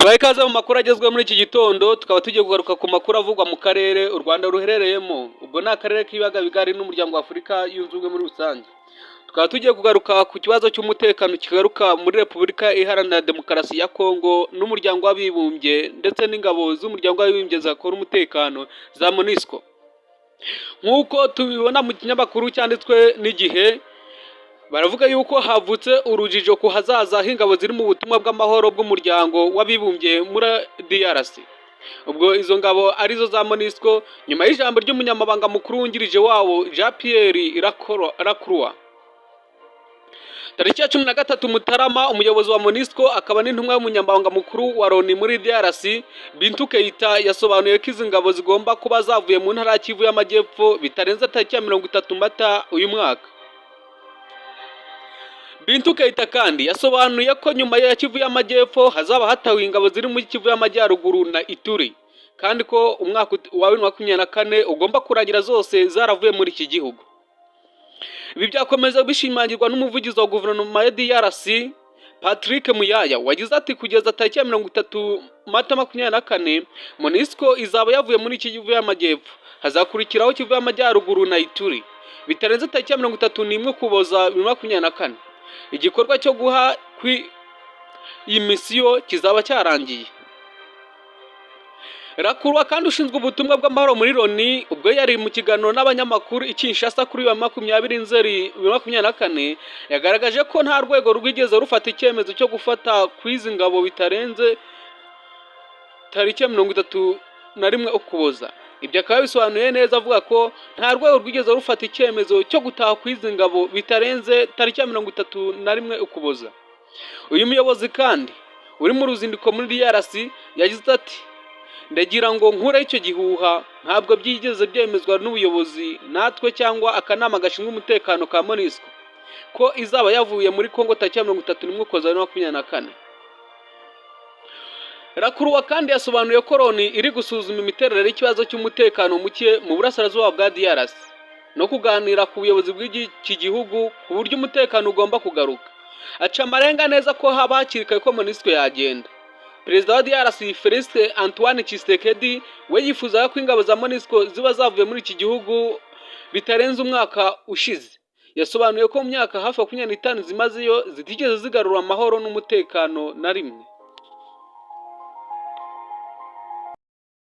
Tubahe ikaze mu makuru agezweho muri iki gitondo, tukaba tugiye kugaruka ku makuru avugwa mu karere u Rwanda ruherereyemo. Ubwo ni akarere k'ibiyaga bigari n'umuryango wa Afurika Yunze Ubumwe muri rusange. Tukaba tugiye kugaruka ku kibazo cy'umutekano kigaruka muri Repubulika Iharanira Demokarasi ya Kongo n'umuryango w'abibumbye ndetse n'ingabo z'umuryango w'abibumbye zakora umutekano za MONUSCO. Nk'uko tubibona mu kinyamakuru cyanditswe n'Igihe, baravuga yuko havutse urujijo ku hazaza h'ingabo ziri mu butumwa bw'amahoro bw'umuryango w'abibumbye muri DRC. Ubwo izo ngabo arizo za MONUSCO, nyuma y'ijambo ry'umunyamabanga mukuru wungirije wawo, Jean Pierre Lacroix. Tariki ya 13 Mutarama, umuyobozi wa MONUSCO akaba n'intumwa y'umunyamabanga mukuru wa Loni muri DRC, Bintou Keita, yasobanuye ko izi ngabo zigomba kuba zavuye mu ntara ya Kivu y'Amajyepfo bitarenze tariki ya 30 Mata uyu mwaka. Bintou Keita kandi yasobanuye ko nyuma ya Kivu y'Amajyepfo hazaba hatawe ingabo ziri muri Kivu y'Amajyaruguru na Ituri, kandi ko umwaka wa 2024 ugomba kurangira zose zaravuye muri iki gihugu. Ibi byakomeza bishimangirwa n'umuvugizi wa guverinoma ya DRC, Patrick Muyaya, wagize ati: "Kugeza tariki ya 30 Mata 24, MONUSCO izaba yavuye muri Kivu y'Amajyepfo, hazakurikiraho Kivu y'Amajyaruguru na Ituri. Bitarenze tariki ya 31 Ukuboza 2024, igikorwa cyo guha iyi misiyo kizaba cyarangiye." Lacroix kandi ushinzwe ubutumwa bw'amahoro muri Loni, ubwo yari mu kiganiro n'abanyamakuru i Kinshasa kuri wa 20 Nzeri 2024, yagaragaje ko nta rwego rwigeze rufata icyemezo cyo gufata kw'izi ngabo bitarenze tariki ya 31 Ukuboza. Ibyo akaba bisobanuye neza avuga ko nta rwego rwigeze rufata icyemezo cyo gutaha kw'izi ngabo bitarenze tariki ya 31 Ukuboza. Uyu muyobozi kandi uri mu ruzinduko muri DRC yagize ati: "Ndagira ngo nkureho icyo gihuha, ntabwo byigeze byemezwa n'ubuyobozi natwe cyangwa akanama gashinzwe umutekano ka MONUSCO ko izaba yavuye muri Congo tariki ya 31 Ukuboza 2024." Lacroix kandi yasobanuye ko Loni iri gusuzuma imiterere y'ikibazo cy'umutekano muke mu burasirazuba bwa DRC no kuganira ku buyobozi bw'iki gihugu ku buryo umutekano ugomba kugaruka. Aca amarenga neza ko haba hakiri kare ko MONUSCO yagenda. Perezida wa DRC, Felix Antoine Tshisekedi, we yifuzaga ko ingabo za MONUSCO ziba zavuye muri iki gihugu bitarenze umwaka ushize. Yasobanuye ko mu myaka hafi 25 zimazeyo zitigeze zigarura amahoro n'umutekano na rimwe.